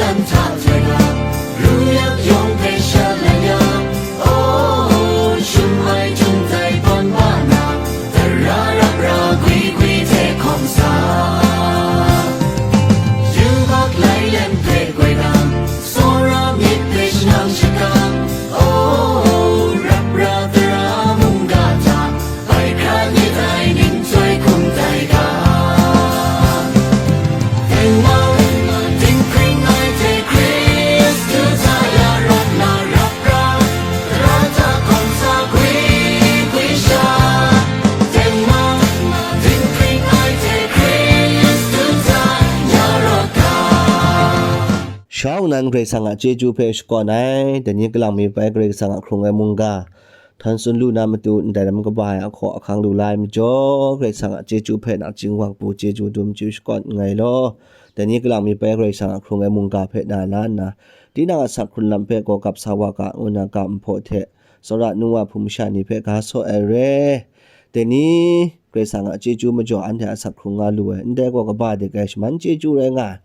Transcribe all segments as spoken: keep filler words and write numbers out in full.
Nta hte ga, ru yak yawng hpe shalai ya, oh, shum ai htum tai ban ba na, tara rap ra gwi gwi hte hkawm sa. Yubak lai lem hpe goi na, tsawra myit hpe shanang shakang, oh, rap ra tara mungga hta, bai hkra myit ai ning chyoi hkum tai ga. Tengman, dinghpring ai hte Hkristu hta ya rawt na rap ra, tara hta hkawm sa gwi gwi sha. Tengman, dinghpring ai hte Hkristu hta ya rawt ga. Shau nnan Karai Kasang a chyeju hpe shakawn ai, dai ni kalang mi bai Karai Kasang a hkrung ai mungga, htawn tsun lu na matu ndai lam kaba ai ahkaw ahkang lu la ai majaw, Karai Kasang a chyeju hpe nachying wang pru chyeju dum chyu shakawn nngai law, dai ni kalang mi bai Karai Kasang a hkrung ai mungga hpe na la nna, tinang a asak hkrun lam hpe gaw gap sa wa ga, ngu na ga nhpaw hte, tsawra nu wa hpung masha ni hpe ga saw ai re. Dai ni Karai Kasang a chyeju majaw anhte asak hkrung nga lu ai, ndai gaw kaba dik ai shaman chyeju rai nga ai.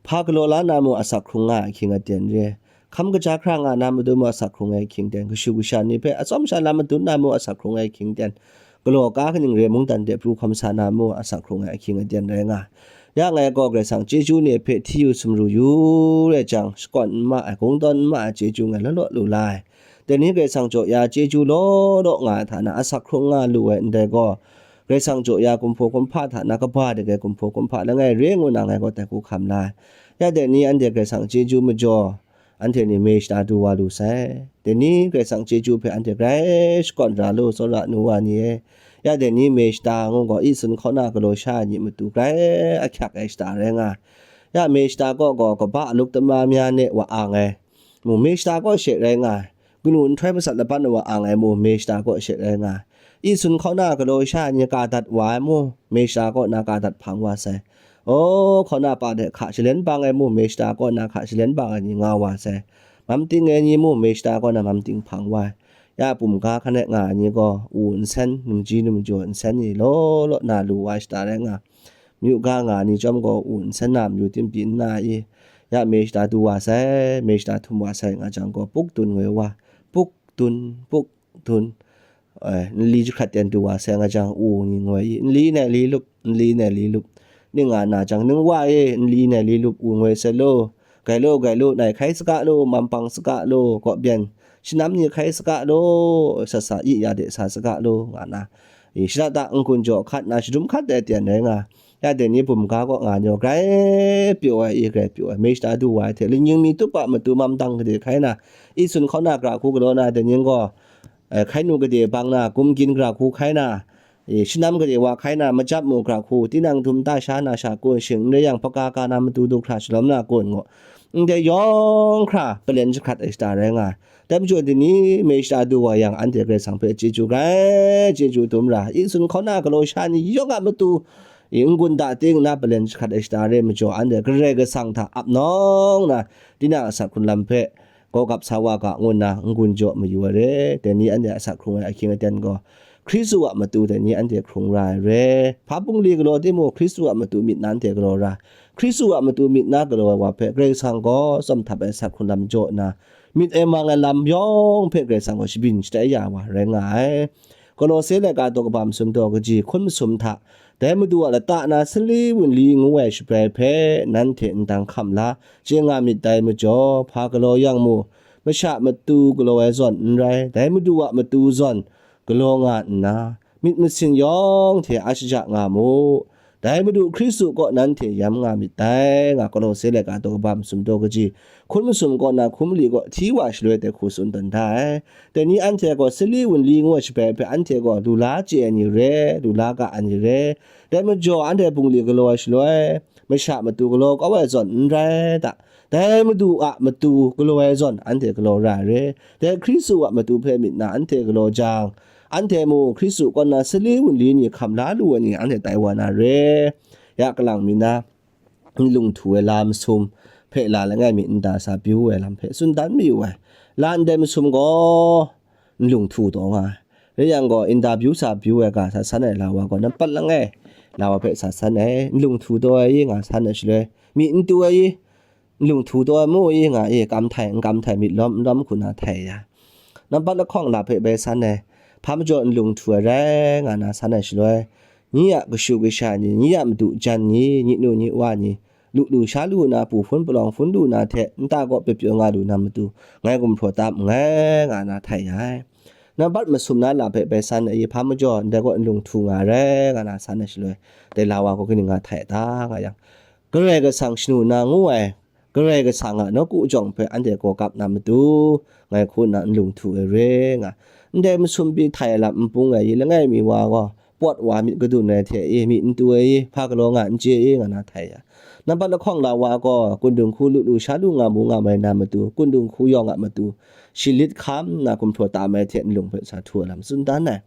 Hpa galaw la na mung asak hkrung nga ai ahkying aten re. Hkam kaja hkra nga na matu mung asak hkrung ai ahkying ten, kashu kasha ni hpe atsawm sha lam madun na mung asak hkrung ai ahkying ten, galaw ka kaning re mungdan de pru hkawm sa na mung asak hkrung ai ahkying aten rai nga ai. Ya ngai gaw Karai Kasang chyeju ni hpe hti yu sumru yu rai jang, shakawn n ma ai, kungdawn n ma ai chyeju ngai law law lu la ai. Dai ni Karai Kasang jaw ya chyeju law law nga ai hta na asak hkrung nga lu ai ndai gaw, Karai Kasang jaw ya kumhpaw kumhpa hta na kaba dik ai kumhpaw kumhpa langai re ngu na ngai gaw dai hku hkam la ai. Ya dai ni anhte Karai Kasang chyeju majaw, anhte ni me shata du wa lu sai. Dai ni Karai Kasang chyeju hpe anhte grai shakawn ra lu, tsawra nu wa ni e. Ya dai ni me shata ngu gaw, i sun hkauna galaw sha ai ni matu grai ahkyak ai shata rai nga ai. Ya me shata kaw gaw, kaba aluk tama mya ne wa ang ai mu, me shata kaw she rai nga ai. Kanu nhtoi masat laban wa ang ai mu, me shata kaw she rai nga ai. I sun hkauna galaw sha ai ni ka dat wa ai mu, me shata kaw na ka dat hpang wa sai. Aw, hkauna pa de hka shalen bang ai mu, me shata kaw na hka shalen bang ai ni nga wa sai. Mam ting ai ni mu, me shata kaw na mam ting hpang wa ai. Ya bum ga hkan e nga ai ni gaw, u nsen, numji numjaw nsen ni law law na lu wa shata rai nga ai. Myu ga nga ai ni chyawm gaw, u nsen na myu tim pyi nna i, ya me shata du wa sai, me shata htum wa sai nga jang gaw, puk dun ngoi wa, puk dun, puk dun, eh, nli jahkrat ten du wa sai nga jang, u ni ngoi i, nli nai li lup, nli nai li lup, ning nga na jang, ning wa e, nli nai li lup, u ngoi sai lo, gai lo, gai lo, nai hkai saga lo, mampang saga lo, kaw byen, shanam ni hkai saga lo, sat sa i ya de sa saga lo, nga na, i, shada da n-gun jaw hkat na, shadum hkat ai ten rai nga. Ya dai ni bum ga kaw nga ni gaw, grai pyaw ai, i, grai pyaw ai, me shata du wa ai hte, lingning mi tup a matu mam dang gade hkai na, i sun hkauna gra hku galaw na, dai ni gaw, eh, hkai nu gade bang na, gumgyin gra hku hkai na, e, shanam gade wa hkai na, majap mu gra hku, tinang dum ta sha na sha kun, shing n rai yang, hpaga ga na matu du hkra shalawm na kun ngu, ndai yawng hkra palen jahkrat ai shata rai nga ai. Dai majaw, dai ni me shata du wa yang, anhte Karai Kasang hpe chyeju grai chyeju dum ra, i sun hkauna galaw sha ni yawng a matu, i n-gun da ting na palen jahkrat ai shata re majaw, anhte Karai Kasang hta ap nawng na, tinang a asak hkrun lam hpe, gaw gap sa wa ga ngu nna n-gun jaw mayu ai re. Dai ni anhte asak hkrung ai ahkying aten gaw, Hkristu a matu dai ni anhte hkrung ra ai re. Hpa bungli galaw timung, Hkristu a matu myit na anhte galaw ra. Hkristu a matu myit na galaw ai wa hpe Karai Kasang gaw tsawm htap ai asak hkrun lam jaw nna, myit e mang ai lam yawng hpe Karai Kasang gaw shabyin shatai ya wa rai nga ai. Kolose laika daw kaba masum daw kaji hkun masum hta, dai Madu a lata na sali wunli ngu ai shabrai hpe nanhte ndang hkam la, chye nga myit dai majaw, hpa galaw yang mu, masha matu galaw ai zawn n rai, dai Madu a matu zawn galaw nga nna, myit masin yawng hte a shaja nga mu. Dai Madu Hkristu kaw nanhte yam nga myit dai, nga Kolose laika daw kaba masum daw kaji, hkun masum kaw na hkum li kaw hti wa shaloi dai hku tsun tawn da ai. Dai ni anhte gaw sali wunli ngu ai shabrai hpe anhte gaw lu la chye ai ni re, lu la ga ai ni re. Dai majaw anhte bungli galaw ai shaloi, masha matu galaw kau ai zawn n rai ta? Dai Madu a matu galaw ai zawn anhte galaw ra ai re. Dai Hkristu a matu hpe myit na anhte galaw jang, anhte mu Hkristu kaw na sali wunli ni hkam la lu ai ni anhte tai wa na re. Ya kalang mi na, nlung htu ai la masum hpe la langai mi nta sa pyu ai lam hpe tsun dan mayu ai. La ndai masum gaw nlung htu taw nga ai. Rai yang gaw, interview sa pyu ai ga sa san ai la wa gaw, nampat langai la wa hpe sa san ai, nlung htu taw ai i nga san ai shaloi, myi n tu ai i, Nlung htu taw ai mu i nga i, kam htai, n kam htai, myit lawm, n lawm hku na htai ya. Nampat lahkawng la hpe bai san ai, hpa majaw nlung htu ai rai nga na san ai shaloi, nyi a kashu kasha ni, nyi a madu jan ni, nyi nu nyi wa ni, lu lu sha lu na, pu hpun palawng hpun lu na hte, nta kaw pyaw pyaw nga lu na matu, ngai gumhpraw tam nngai, nga na htai ya ai. Nampat masum na la hpe bai san ai, hpa majaw ndai kaw nlung htu nga ai rai, nga na san ai shaloi, dai la wa gaw kaning nga htai a ta, nga yang, Karai Kasang shanu na ngu ai, Karai Kasang a nawku jawng hpe anhte gaw kap na matu, ngai hku nna nlung htu ai re nga. Ndai masum pyi htai ai lam npung ai i langai mi wa gaw, pawt wa myit kadun ai hte i, myit n tu ai i, hpa galaw nga n chye i, nga na htai ya. Nampat lahkawng la wa gaw, kundung hku lu lu sha lu nga mu nga mai na matu, kundung hku yawng a matu, shi lit hkam nna gumhpraw tam ai hte nlung hpe sa htu ai lam tsun dan ai.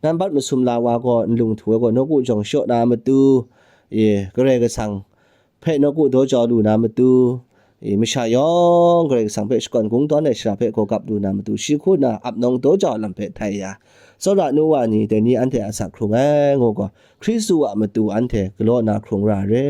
Nampat masum la wa gaw, nlung htu ai gaw, nawku jawng shaw na matu, i, Karai Kasang hpe nawku daw jau lu na matu, i, masha yawng Karai Kasang hpe shakawn kungdawn ai shara hpe gaw kap lu na matu, shi hku na ap nawng daw jau lam hpe htai ya, tsawra nu wa ni, dai ni anhte a asak hkrung ai ngu gaw, Hkristu a matu anhte galaw na hkrung ra ai re.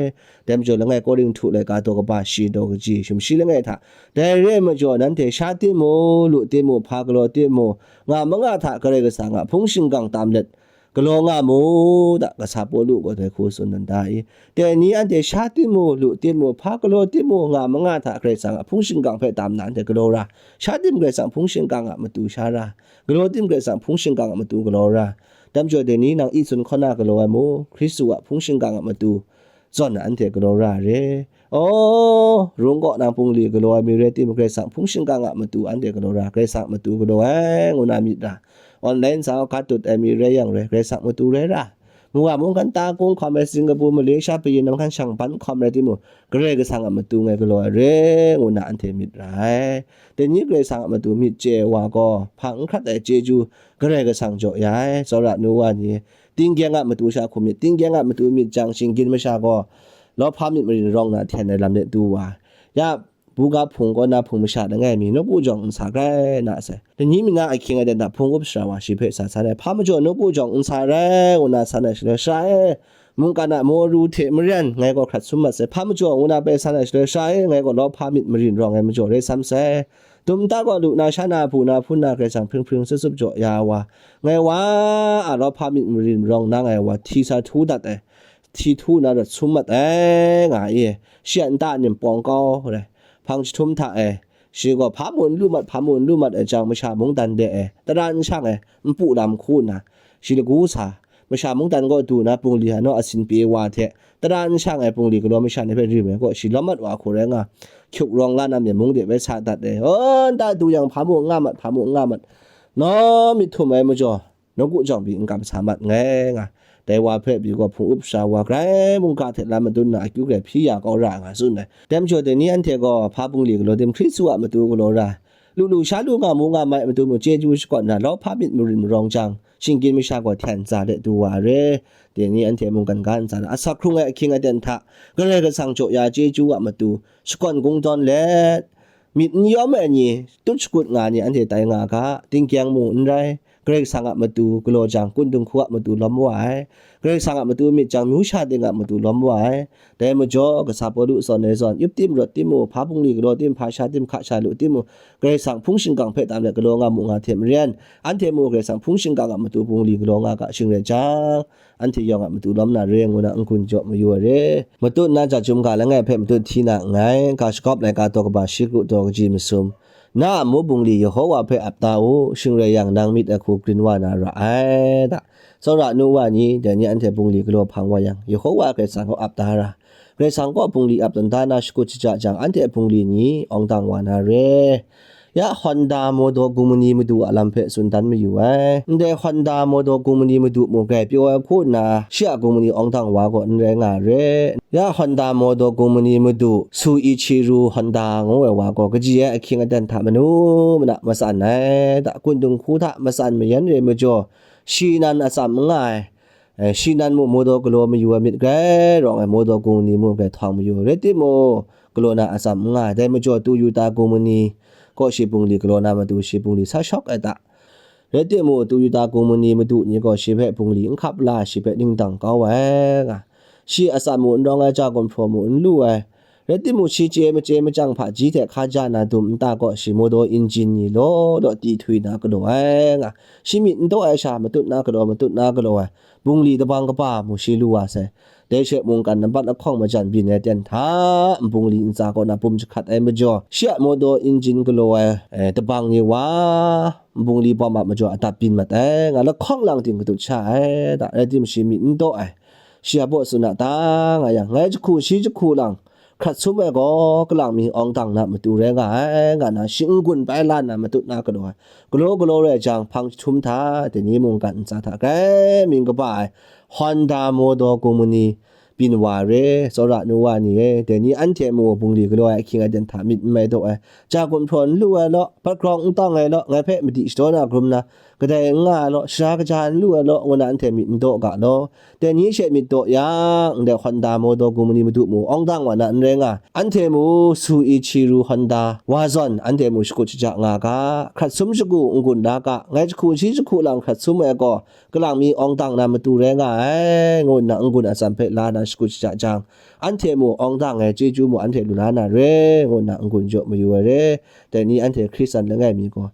Dai majaw, langai Korinhtu laika daw kaba shi daw kaji, sumshi langai hta, dai re ai majaw, nanhte sha tim mu, lu tim mu, hpa galaw tim mu, nga manga hta Karai Kasang a hpung shingkang tam let, galaw nga mu da, kasa Pawlu gaw dai hku tsun dan da i. Dai ni anhte sha tim mu, lu tim mu, hpa galaw tim mu, nga manga hta Karai Kasang a hpung shingkang hpe tam na anhte galaw ra. Sha tim Karai Kasang hpung shingkang a matu sha ra, galaw tim Karai Kasang hpung shingkang a matu galaw ra. Dai majaw, dai ni nang i tsun hkaw na galaw ai mu, Hkristu a hpung shingkang a matu zawn anhte galaw ra ai re. Aw, rung kaw nang bungli galaw ai mi rai timung, Karai Kasang hpung shingkang a matu anhte galaw ra, Karai Kasang a matu galaw ai, ngu na myit ra. Online sa gat tut ai mi rai yang rai, Karai Kasang a matu rai ra. Mu wa mungkan ta kung hkawm ai, Singapore, Malaysia, payin namkan shang ban hkawm rai timung, Karai Kasang a matu ngai galaw ai re, ngu na anhte myit ra ai. Dai ni Karai Kasang a matu myit chye ai wa gaw, hpang n hkrat ai chyeju Karai Kasang jaw ya ai, tsawra nu wa ni, tinggyeng a matu sha hkum myit, tinggyeng a matu myit jang, shinggyim masha gaw lawhpa myit marin rawng na hten ai lam de du wa. Ya, buga hpung kaw na hpung masha langai mi, nawku jawng n sa grai na sai. Dai ni mi na ahkying ai dan hta hpung up sara wa shi hpe sa san ai, hpa majaw nawku jawng n sa rai, ngu na san ai shaloi, sara e, mungkan a maw ru hte maren ngai gaw hkrat sum mat sai, hpa majaw ngu na bai san ai shaloi, sara e, ngai gaw lawhpa myit marin rawng ai majaw rai sam sai. Dum nta gaw lu na, sha na, bu na, hpun na, Karai Kasang hpring hpring tsup tsup jaw ya wa, ngai wa a lawhpa myit marin marawng na ngai wa hti sa htu dat ai, hti htu na rat sum mat ai, nga i, shi a nta nim pawng kau rai, hpang jahtum hta e, shi gaw hpa mu n lu mat, hpa mu n lu mat ai jang, masha mungdan de e, tara n shang e, npu lam hku nna, shi lagu sa, masha mungdan kaw du na bungli hanu asin pye wa hte, tara n shang ai bungli galaw masha ni hpe rim ai kaw, shi lawm mat wa hku rai nga, hkyuk rawng la na myen mung de bai sa dat ai. Aw, nta du yang, hpa mu n nga mat, hpa mu n nga mat, nawng myit htum ai majaw, nawku jawng pyi n kam sa mat nngai nga. Dai wa hpe pyi gaw hpung up sara wa, grai mungga hte lam madun na akyu grai hpyi ya kau ra nga tsun ai. Dai majaw, dai ni anhte gaw hpa bungli galaw tim, Hkristu a matu galaw ra, lu lu sha lu nga mu nga mai matu mung, chyeju shakawn na, lawhpa myit marin marawng jang, shinggyim masha gaw hten tsa de du wa ai re. Dai ni anhte mungkan ga ntsa na, asak hkrung ai ahkying aten hta, Karai Kasang jaw ya chyeju a matu, shakawn kungdawn let, myit n yawm ai ni, tut shakut nga ni anhte tai nga ga, tingkyeng mu n rai, Karai Kasang a matu galaw jang, kundung hku a matu lawm wa ai, Karai Kasang a matu myit jang, myu sha ting a matu lawm wa ai. Dai majaw, kasa Pawlu zawn ai zawn, yup tim, rawt tim mu, hpa bungli galaw tim, hpa sha tim, hka sha lu tim mu, Karai Kasang hpung shingkang hpe tam let galaw nga mu nga hte maren, anhte mu Karai Kasang hpung shingkang a matu bungli galaw nga ga shing rai jang, anhte yawng a matu lawm na re ngu na n-gun jaw mayu ai re. Matut na ja chyum ga langai hpe matut hti na nngai, ga shagawp laika daw kaba shi kru daw kaji masum, na a mu bungli Yehova hpe ap ta u, shing rai yang, nang myit ai hku grin wa na ra ai da. Tsawra nu wa ni, dai ni anhte bungli galaw hpang wa yang, Yehova Karai Kasang gaw ap da ra. Karai Kasang gaw bungli ap tawn da na shakut shaja jang, anhte bungli ni awng dang wa na re. Ya Honda Motor Company madu a lam hpe tsun dan mayu ai. Ndai Honda Motor Company madu mung grai pyaw ai hku nna, shi a company awng dang wa gaw n rai nga re. Ya Honda Motor Company madu Su Ichiru Honda ngu ai wa gaw, kaji ai ahkying aten hta manu mana matsan ai, da, kundung hku hta matsan mayan re majaw, shi nan atsam n nga ai. Eh, shi nan mu motor galaw mayu ai myit grai rawng ai, motor company mu grai htawng mayu ai. Rai timung, galaw na atsam n nga ai. Dai majaw, Toyota company kaw shi bungli galaw na matu, shi bungli sa shawk ai ta. Rai timung, Toyota company madu ni gaw shi hpe bungli n hkap la, shi hpe ning dang kau ai nga. Shi atsam mu n rawng ai, ja gumhpraw mu n lu ai. Rai timung, shi chye machye machyang hpaji hte hkaja na dum nta kaw shi motor injin ni law law ti htwi na galaw ai nga, shi myit n daw ai sha matut na galaw, matut na galaw ai, bungli dabang kaba mu shi lu wa sai. Dai she mungkan nambat lahkawng majan byin ai ten hta, bungli ntsa kaw na bum jahkrat ai majaw, shi a motor injin galaw ai, eh, dabang ni wa, bungli bawm a majaw adap byin mat ai nga, lahkawng lang ting kadut sha ai, da, rai timung, shi myit n daw ai. Shi a baw tsun a ta nga yang, ngai jahku shi jahku lang, hkrat sum ai gaw, kalang mi awng dang na matu rai nga ai, nga na, shi n-gun bai la na matut na galaw ai. Galaw galaw rai jang, hpang jahtum hta, dai ni mungkan ntsa hta grai mying kaba ai, Honda motor company byin wa re, tsawra nu wa ni e, dai ni anhte mu bungli galaw ai ahkying aten hta myit n mai daw ai, ja gumhpraw n lu ai law, bat grawng n tawng ai law, ngai hpe madi shadaw na hkrum na, kadai n nga ai law, sara kaja n lu ai law, ngu na anhte myit n daw ga law. Dai ni she myit daw yang, ndai Honda motor company madu mu awng dang wa na n rai nga, anhte mu Soichiro Honda wa zawn, anhte mu shakut shaja nga ga, hkrat sum shagu n-gun da ga, ngai jahku shi jahku lang hkrat sum ai gaw, kalang mi awng dang na matu rai nga ai, ngu nna n-gun atsam hpe la na shakut shaja jang, anhte mu awng dang ai chyeju mu anhte lu la na re, ngu nna n-gun jaw mayu ai re. Dai ni anhte Hkristan langai mi gaw,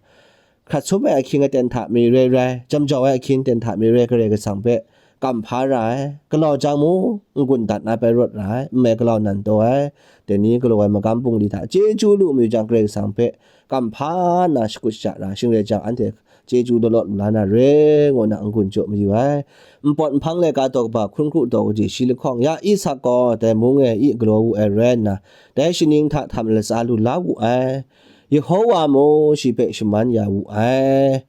hkrat sum ai ahkying aten hta mare rai, jam jau ai ahkying aten hta mare rai, Karai Kasang hpe kam hpa ra ai, galau jang mung n-gun dat na bai rawt ra ai, n mai galau nan taw ai, dai ni galaw ai magam bungli hta chyeju lu mayu jang, Karai Kasang hpe kam hpa nna shakut shaja ra, shing rai jang, anhte chyeju law law lu la na re, ngu nna n-gun jaw mayu ai. Npawt nhpang laika daw kaba hkun kru daw kaji shi lahkawng, ya Isak gaw dai mung e i galaw wu ai rai nna, dai shaning hta htam latsa lu la wu ai. Yehowa mung shi hpe shaman ya wu ai.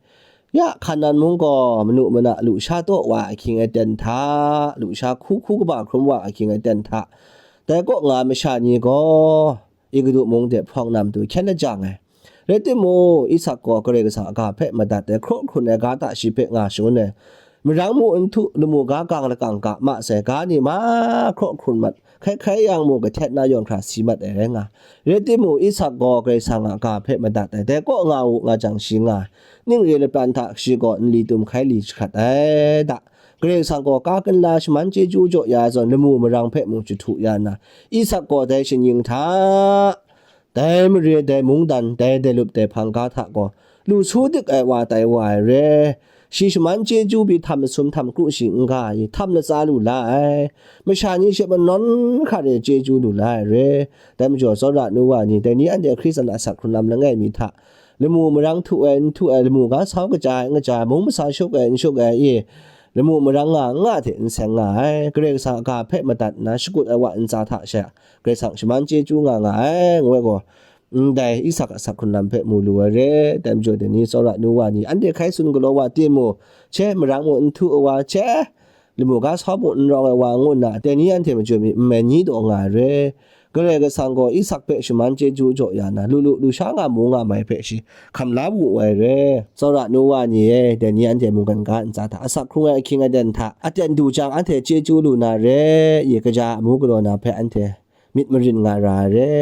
Ya Hkanan mung gaw manu mana lusha taw wa ahkying aten hta, lusha hku hku kaba hkrum wa ahkying aten hta, dai kaw nga masha ni gaw Egutu mung de hprawng na matu hkyen lajang ai. Rai timung, Isak gaw Karai Kasang a ga hpe madat ai, hkraw hkrun ai ga hta shi hpe nga shangun ai. Marang mu n htu, lamu ga gang lakang ga ma sai, ga ni mahkraw hkrun mat, hkrai hkrai yang mu kahtet na yawn hkra si mat ai rai nga. Rai timung, Isak gaw Karai Kasang a ga hpe madat ai, dai kaw nga u nga jang shi nga ai. Ning re lapran hta shi gaw nli tum hkai li jahkrat ai da. Karai Kasang gaw ka ginla shaman chyeju jaw ya ai zawn, lamu marang hpe mung jahtu ya nna, Isak gaw dai shaning hta, dai mare, dai mungdan, dai dailup, dai hpang ga hta gaw lu su dik ai wa tai wa ai re. Shi shaman chyeju pyi htam masum htam kru shi n-ga ai, htam latsa lu la ai. Masha ni she manawn hkra re chyeju lu la ai re. Dai majaw, tsawra nu wa ni, dai ni anhte Hkristan a asak hkrun lam langai mi hta, lamu marang htu ai, n htu ai, lamu ga sau kaja ai, n kaja ai, mung masa shuk ai, n shuk ai, i, lamu marang nga, n nga hte n seng nga ai, Karai Kasang a ga hpe madat nna shakut ai wa ntsa hta she, Karai Kasang shaman chyeju nga nga ai, ngu ai gaw, ndai Isak a asak hkrun lam hpe mu lu ai re. Dai majaw, dai ni tsawra nu wa ni, anhte hkai tsun galaw wa timung, hkye marang mung n htu ai wa, hkye lamu ga sau mung n rawng ai wa ngu nna, dai ni anhte majum mi n mai ni taw nga ai re. Karai Kasang gaw Isak hpe shaman chyeju jaw ya na, lu lu lu sha nga mu nga mai hpe shi hkam la wu ai re. Tsawra nu wa ni e, dai ni anhte mungkan ga ntsa hta, asak hkrung ai ahkying aten hta, aten du jang anhte chyeju lu na re, i kaja amu galaw na hpe anhte myit marin nga ra ai re.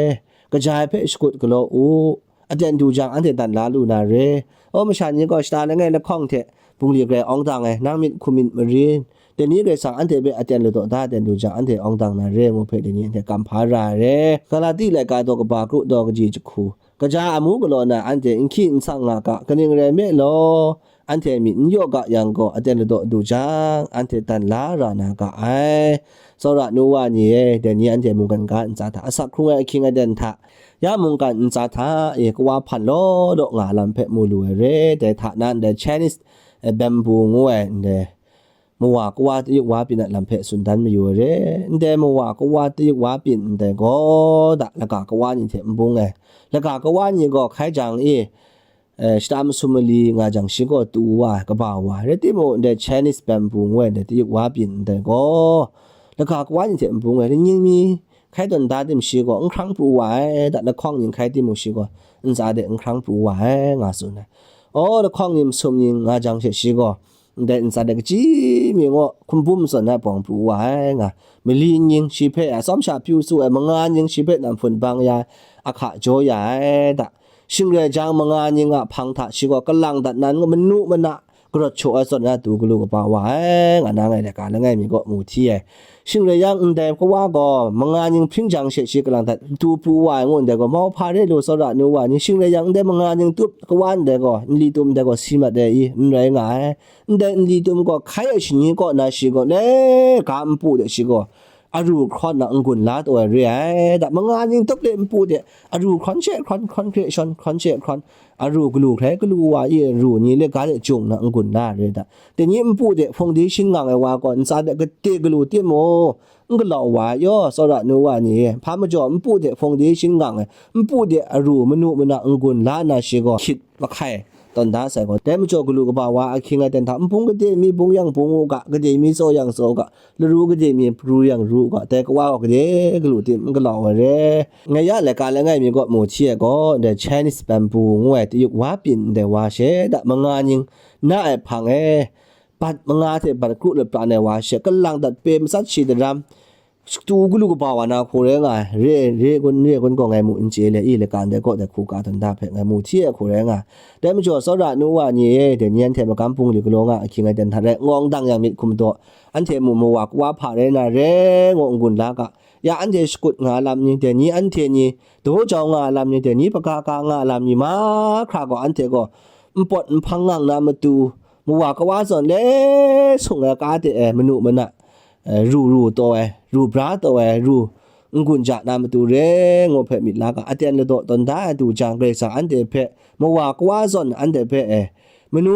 Kaja ai hpe shakut galaw u, aten du jang anhte dan la lu na re. O masha ni gaw shata langai lahkawng hte bungli grai awng dang ai, nang myit hkum myit marin, dai ni Karai Kasang anhte hpe aten ladaw da, aten du jang anhte awng dang na re, ngu hpe dai ni anhte kam hpa ra ai re. Galati laika daw kaba kru daw kaji jahku, kaja amu galaw na anhte n hkyi n sang nga ga, kaning rai nme law, anhte myit n yaw ga yang gaw, aten ladaw du jang, anhte dan la ra na ga ai. Tsawra nu wa ni e, dai ni anhte mungkan ga ntsa hta, asak hkrung ai ahkying aten hta, ya mungkan ntsa hta e, kawa hpan law law nga lam hpe mu lu ai re. Dai hta na ndai Chinese, eh, bamboo ngu ai ndai mawa kawa tayuk wa byin a lam hpe tsun dan mayu ai re. Ndai mawa kawa tayuk wa byin ndai gaw, da, laga kawa ni hte n bung ai. Laga kawa ni gaw hkai jang e, eh, shata masum mali nga jang shi gaw tu wa ai, kaba wa ai. Rai timung, ndai Chinese bamboo ngu ai ndai tayuk wa byin ndai gaw, laga kawa ni hte n bung ai, ning mi hkai tawn da tim shi gaw n hkrang pru wa ai, da, lahkawng ning hkai timung shi gaw ntsa de n hkrang pru wa ai, nga tsun ai. Aw, lahkawng ni masum ni nga jang she shi gaw, ndai ntsa de kaji mi ngaw hkumbum zawn ai pawng pru wa ai, nga. Mali ning shi hpe atsawm sha pyu tsu ai, manga ning shi hpe nam hpun bang ya ai, ahka jaw ya ai, da. Shing rai jang, manga ning a hpang hta shi gaw kalang dat nan, manu mana karawt shaw ai zawn na tu galu kaba wa ai, nga na ngai laika langai mi kaw mu hti ai. Shing rai yang, ndai kawa gaw manga ning hpring jang she shi kalang dat, matu pru wa ai ngu ndai gaw, mauhpa re lu tsawra nu wa ni, shing rai yang, ndai manga ning tup kawa ndai gaw, nli tum ndai gaw si mat ai i, n rai nga ai. Ndai nli tum gaw hkai ai shani kaw na shi gaw, le ga npu de shi gaw, aru hkrawn na n-gun la taw ai re ai. Da manga ning tup le npu de, aru hkrawn she hkrawn, hkrawn hkre shawn, hkrawn she hkrawn, aru galu hkrai galu wa i, aru ni le ga de jung na n-gun la ai re da. Dai ni npu de foundation ngang ai wa gaw, ntsa de gade galu timung, n galau wa ai yaw, tsawra nu wa ni, hpa majaw npu de foundation ngang ai, npu de aru manu mana n-gun la na shi gaw, hkyit mahkai tawn da sai gaw, dai majaw galu kaba wa ahkying aten hta, npung gade mi bung yang bung u ga, gade mi tsaw yang tsaw u ga, laru gade mi ru yang ru u ga, dai kawa gaw gade galu tim n galau ai re. Ngai ya laika langai mi gaw mu hti ai gaw, ndai Chinese bamboo ngu ai tayuk wa pyin ndai wa she da manga ning na ai hpang e, bat manga hte bat kru lapran ai wa she, kalang dat pe matsat shi daram, tu galu kaba wa na hku rai nga ai, re, re gun, re gun gaw ngai mu n chye le, i laika ndai kaw dai hku ka dan da hpe ngai mu hti ai hku rai nga ai. Dai majaw, tsawra nu wa ni e, dai ni anhte magam bungli galaw nga ahkying aten hta rai, ngawng dang yang myit hkum daw, anhte mu mawa kawa hpa rai na re, ngu n-gun la ga, ya anhte shakut nga lam ni, dai ni anhte ni daw jau nga lam ni, dai ni hpaga ka nga lam ni mahkra gaw, anhte gaw npawt nhpang ngang na matu, mawa kawa zawn le sung ai ka de e manu mana, eh, ru ru taw ai, ru bra taw ai, ru n-gun ja na matu re, ngu hpe myit la ga, aten ladaw tawn da ai du jang, Karai Kasang anhte hpe, mawa kawa zawn anhte hpe e, manu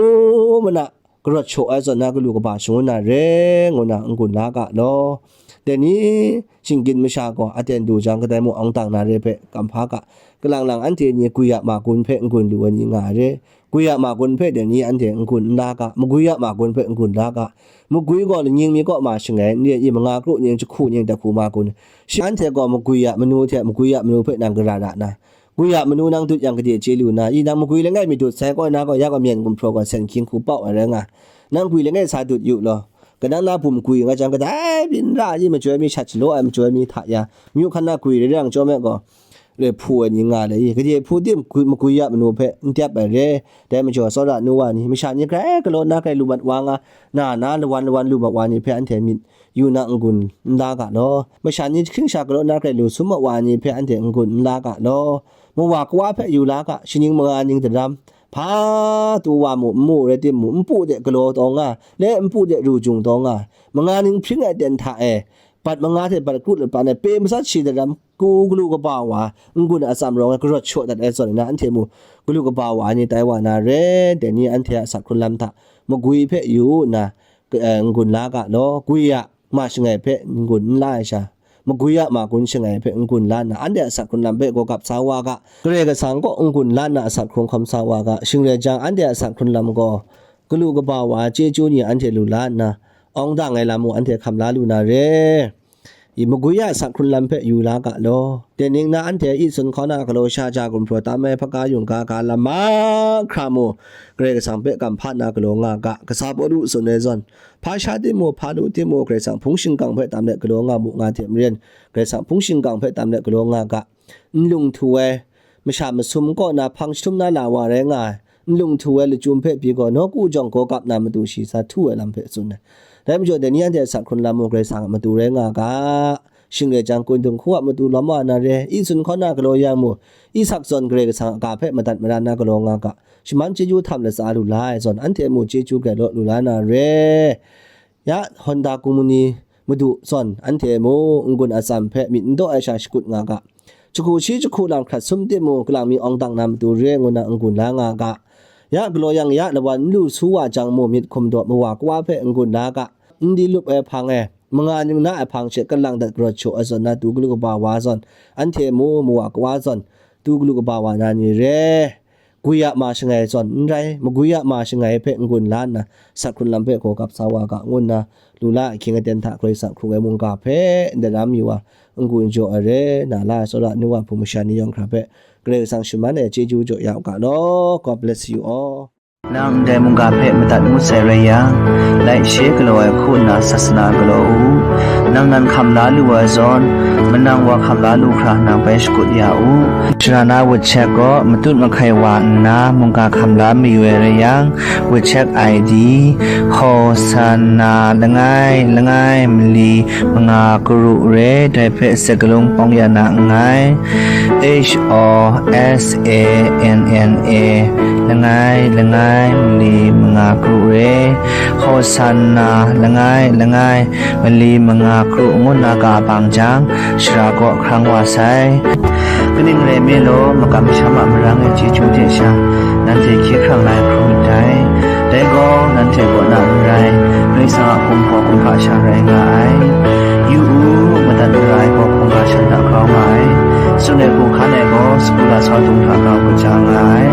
mana garawt shaw ai zawn na galu kaba shangun na re, ngu na n-gun la ga law. Dai ni shinggyim masha gaw aten du jang, kadai mung awng dang na re hpe kam hpa ga, kalang lang anhte ni gwi a ma gun hpe n-gun lu ai ni nga ai re. Gwi a ma gun hpe dai ni anhte n-gun n la ga, magwi a ma gun hpe n-gun la ga. Magwi gaw lanying mi kaw ma shangai n re i, manga kru ning, jahku ning, dahku ma gun. Shi anhte gaw magwi a manu hte magwi a manu hpe nang gara ra na, gwi a manu nang dut yang gade chye lu na i, nang magwi langai mi dut sai kaw na gaw, ya gaw myen gumhpraw gaw sen hkying hku pau ai rai nga. Nang gwi langai sa dut yu law. Kanang na bum gwi nga jang, kadai byin ra i, majoi mi shat shalaw ai majoi mi hta ya, myu hkan na gwi rai rang chyawm ai gaw, le hpu ai ni nga le i, gade hpu tim gwi, magwi a manu hpe n dep ai re. Dai majaw, tsawra nu wa ni, masha ni grai galaw na grai lu mat wa nga, na na lawan lawan lu mat wa ni hpe anhte myit yu na n-gun n la ga law. Masha ni jahkring sha galaw na grai lu sum mat wa ni hpe anhte n-gun n la ga law. Mawa kawa hpe yu la ga, shaning manga ning daram, hpa tu wa mu, n mu rai timung, npu de galaw taw nga, le npu de ru jung taw nga, manga ning hpring ai ten hta e, bat manga hte bat kru lapran ai pe matsat shi daram, ku galu kaba wa, n-gun a atsam rawng ai garawt shaw dat ai zawn na, anhte mu galu kaba wa ni tai wa na re, dai ni anhte a asak hkrun lam hta magwi hpe yu nna, eh, n-gun la ga law, gwi a ma shangai hpe n-gun n la ai sha, magwi a ma gun shangai hpe n-gun la nna, anhte a asak hkrun lam hpe gaw gap sa wa ga, Karai Kasang kaw n-gun la nna asak hkrung hkawm sa wa ga, shing rai jang, anhte a asak hkrun lam gaw galu kaba wa chyeju ni anhte lu la nna, awng dang ai lam mung anhte hkam la lu na re. I magwi a asak hkrun lam hpe yu la ga law. Dai ning na anhte itsun hkaw na galaw sha ja gumhpraw tam ai hpaga yungga ga lam mahkra mu, Karai Kasang hpe kam hpa na galaw nga ga, kasa Pawlu tsun ai zawn, hpa sha timung, hpa lu timung, Karai Kasang hpung shingkang hpe tam let galaw nga mu nga hte maren, Karai Kasang hpung shingkang hpe tam let galaw nga ga, nlung htu ai, masha masum kaw na hpang jahtum na la wa rai nga ai, nlung htu ai lachyum hpe pyi gaw, nawku jawng gaw gap na matu shi sa htu ai lam hpe tsun ai. Dai majaw, dai ni anhte a asak hkrun lam mung Karai Kasang a matu rai nga ga, shing rai jang, kun dinghku a matu lawm wa na re, itsun hkaw na galaw yang mu, Isak zawn Karai Kasang a ga hpe madat mara na galaw nga ga, shaman chyeju htam latsa lu la ai zawn, anhte mu chyeju grai law lu la na re. Ya, Honda Kumuni madu zawn anhte mu n-gun atsam hpe myit n daw ai sha shakut nga ga, jahku shi jahku lang hkrat sum timung, kalang mi awng dang na matu re ngu na n-gun la nga ga, ya galaw yang ya lawan n lu su wa jang mu, myit hkum daw mawa kawa hpe n-gun la ga, n di lup ai hpang e, manga ning na ai hpang she kalang dat garawt shaw ai zawn na, tu galu kaba wa zawn, anhte mu mawa kawa zawn, tu galu kaba wa na ni re. Gwi a ma shangai zawn n rai, magwi a ma shangai hpe n-gun la nna, asak hkrun lam hpe gaw gap sa wa ga, ngu nna, lu la ahkying aten hta Karai Kasang hkrung ai mungga hpe ndaram yu wa, n-gun jaw ai re, na la ai tsawra nu wa hpung masha ni yawng hkra hpe, Karai Kasang shaman ai chyeju jaw ya u ga law. God bless you all. Nang ndai mungga hpe madat ngut sai rai yang, laishe galaw ai hku nna sasana galaw u. Nang nan hkam la lu ai zawn, manang wa hkam la lu hkra nang bai shakut ya u. Shara na wut chek gaw matut mahkai wa nna mungga hkam la mayu ai rai yang, wut chek I D, Hosanna langai langai mali manga karu re, dai hpe sakalung hpawng ya na nngai. H O S A N N A, langai langai mali manga karu re, Hosanna langai langai mali manga karu ngu na ga bang jang, shara kaw hkrang wa sai. Kaning rai nme law, makam masham a marang ai chyeju hte sha, nanhte hkye hkrang lai hkrum ndai. Dai gaw, nanhte kaw na n rai, Karai Kasang a hkum hpaw kumhpa sha rai nga ai. Yu u, madat mara ai gaw hkungga shan hta grau nga ai. Tsun ai hku hkan ai gaw, sagu lasau dung hta grau kaja nga ai.